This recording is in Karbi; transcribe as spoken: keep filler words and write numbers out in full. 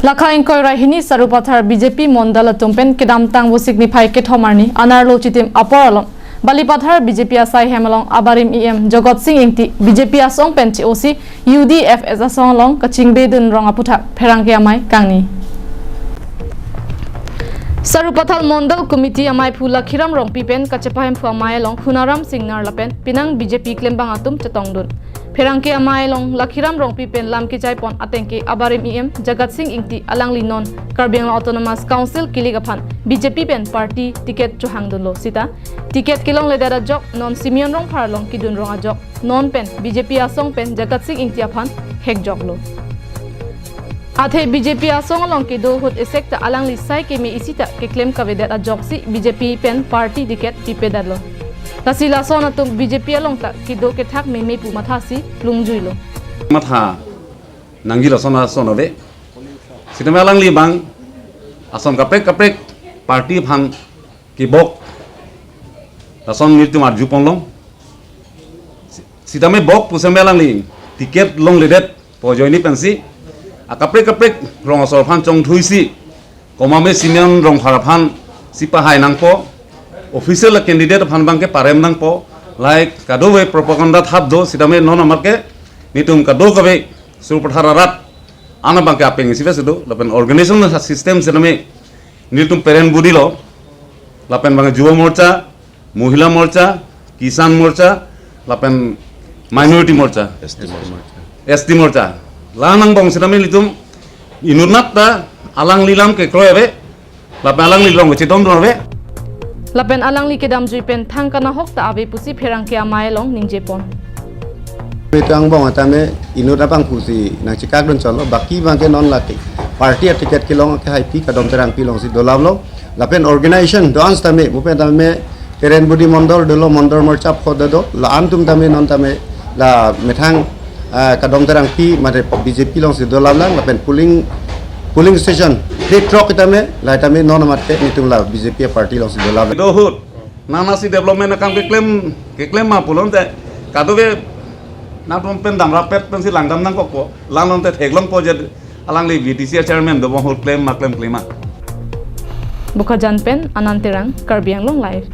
Lakha ingkoi ra hini Sarupathar B J P mondal atum pen kedamtang Vosik niphai kethom arni anerlo chitim apor along Balipathar B J P asai hem along abarim E M Jagat Sing Ingti B J P asong pen che-osi U D F asong along kachingbedun rong aphuthak pherangke amei kangni. Sarupathar Mondal Committee ameiphu Lakhiram Rongpi pen kachepahemphu amei along Hunaram Singnar lapen penang B J P klembang atum chetongdun. Pherangke amei along Lakhiram Rongpi pen lam kechaipon atengke abarim E M Jagat Sing Ingti alangli non Karbi Anglong Autonomous Council kilik aphan B J P pen party ticket chohangdunlo sita ticket kelongledet ajok non Simeon Rongphar along kedun rong ajok non pen B J P asong pen Jagat Sing Ingti aphan hekjoklo. Athe B J P asong along kedo ahut esek ta alangli sai keme isi ta keklem kavedet ajoksi B J P pen party ticket pipedetlo. Lasi lason atum B J P along ta kedo kethak meme pu mathasi lungjuilo. Matha nangji lason ason ave. Sitame alangli bang ason kaprek kaprek party aphan kebok lason nelitum arjuponlong. Si-, sitame bok pusitame alangli ticket longledet pu ajoine pensi akaprek kaprek rong asor aphan chongthuisi, komatme Simeon Rongphar aphan si pahai nangpo, official candidate aphan bangke parem nangpo, like kadokave propaganda thap do, sitame non amat ke nelitum kadokave Sarupathar arat an abangke apeng isi ves do, lapen organization system sitame nelitum parent body lo, lapen bang Yuva Morcha, Mohila Morcha, Kisan Morcha, lapen Minority Morcha, S T Morcha. S T Morcha. La angbong sitame nelitum inutnat ta alangli lam kekroi ave, lapen alangli along kachetongdun ave. Lapen alangli kedamjui pen thang kanahok ta ave pusi pherangke amei along ningjepon. Itum angbong atame inut abang pusi nangchekakdun chotlo, baki bangke non lake party aticket kelong ke haipi Kadom Terangpi alongsi dolaplo. Lapen organization do-an sitame, mo pen tame parent body mondal dolo, mondal morcha pho do, la-an atum tame non tame la methang, ah, Kadom Terangpi mate B J P alongsi dolaplang, lapen polling, polling station de throk tame la tame non amat ke nelitum la B J P party alongsi dolap. Do ahut nana si development akam keklem, keklem ma pulote kadokave nangtum pen damrappet pensi langdam nangkokpo, la-an lote theklongpo je alangli B D C chairman dobom ahut klem ma klem klem ma. Bokajan pen Anand Terang, Karbi Anglong Live.